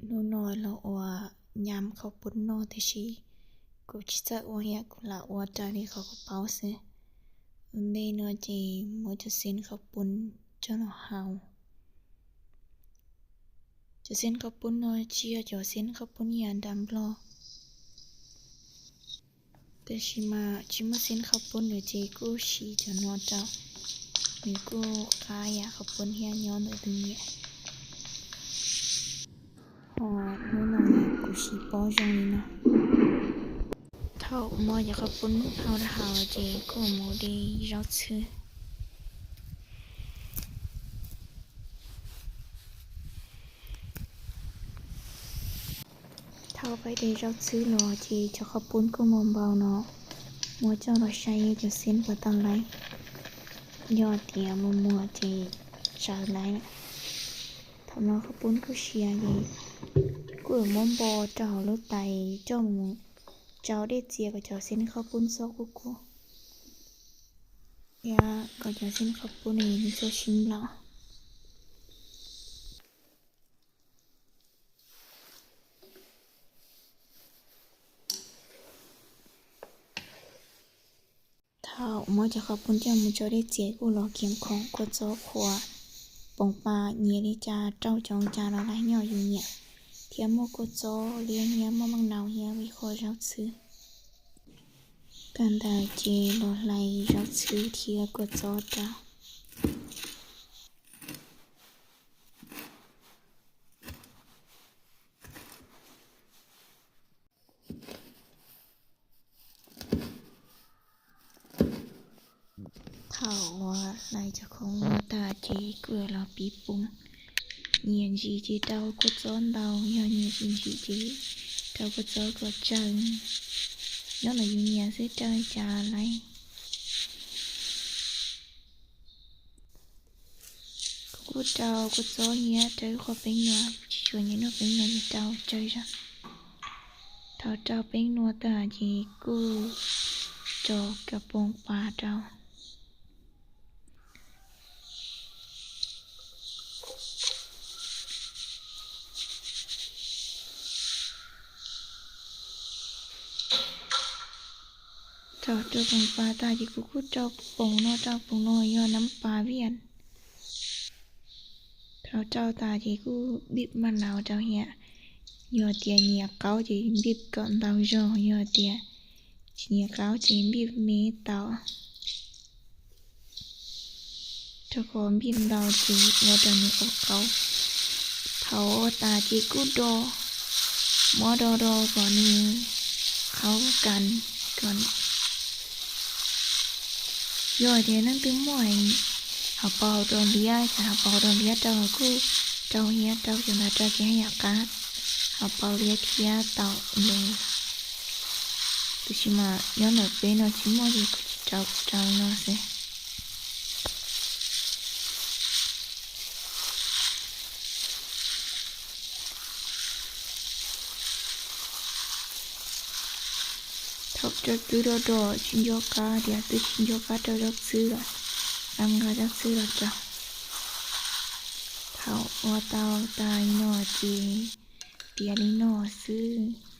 Hnub no los ua nyam khaub poob noj tiam sis kuv tsis txawj ua thiab, kuv lam ua raws li qhov kuv paub xwb. Ua ntej no ces muab cov xeeb khaub poob coj los hau. Cov xeeb khaub poob no tsis yog cov xeeb khaub poob yam nram Nplog, tab sis mas tsis muaj xeeb khaub poob lawm ces kuj siv cov no rau, nws kuj qab yam khaub poob thiab nyob ntawm tus nyiam. Ho hnub no kuv siv pob zoo li no. Thaum muab cov khaub poob hau rau hauv ces kuj mus de zaub txhwb. Thaum peb de zaub txhwb los ces cov khaub poob kuj mus npau no, muab coj los saib cov xeeb puas tau laib. Yog tias mus muag ces tsawv laib lawm. Thaum no khaub poob kuj siav ces kuj yuav muab npo rau hauv lub tais coj mus tsau dej txias kom cov xeeb khaub poob txhob kub kub, thiab kom cov xeeb khaub poob no nws txhob sib nplaum. Thaum muab cov khaub poob coj mus tsau dej txias kuj los kiag khoom kua txob qhuav, poom pas nyias li cas rau cov cas los laib nyob yus nyiam, thiab muaj kua txob liab thiab muaj maj nau thiab ib qho zaub txhwb. Tag ntawd ces los hlais zaub txhwb thiab kua txob rau. Thaum uas hlais cov khoom no tag ces kuj los piv poom. Nyias ntsis ces rau kua txob ntau, yog nyias tsis ntsis ces rau kua txob kom tsawg, nyob ntawm yus nyiam xwb rau cas laib. Kuv kuj rau kua txob thiab rau ib qho peeb nua, tsis tshua nyiam noj peeb nua ces rau tsawg zog. Thaum rau peeb nua tag ces kuj tso cov poom pas rau. Thaum rau poom pas tag ces kuv kuj rau poom no, rau poom no yog nab pas viaj. Thaum rau tas ces kuj npij maj nau rau thiab. Yog tias nyiam qaub ces npij kom ntau zog, yog tias tsis nyiam qaub ces npij me tau, rau qhov npij ntau ces ua rau nws qaub qaub. Thaum ua tas ces kuj do, muab do do kom nws qhaub kas kom. Yog tias leej twg muaj hauv paus rau liab, ces hauv paus rau liab rau los kuj rau thiab, rau cov ntawd rau ces haj yam qab hauv paus liab thiab tau ntev. Tiam sis mas nyob ntawm peb no tsis muaj ces kuv tsis rau, kuv rau no xwb. Thaum rau twb do do tsis nco qab tias twb tsis nco qab rau zaub txhwb lawm, mam nqa zaub txhwb los rau. Thaum ua tau tas li no ces tiav li no xwb.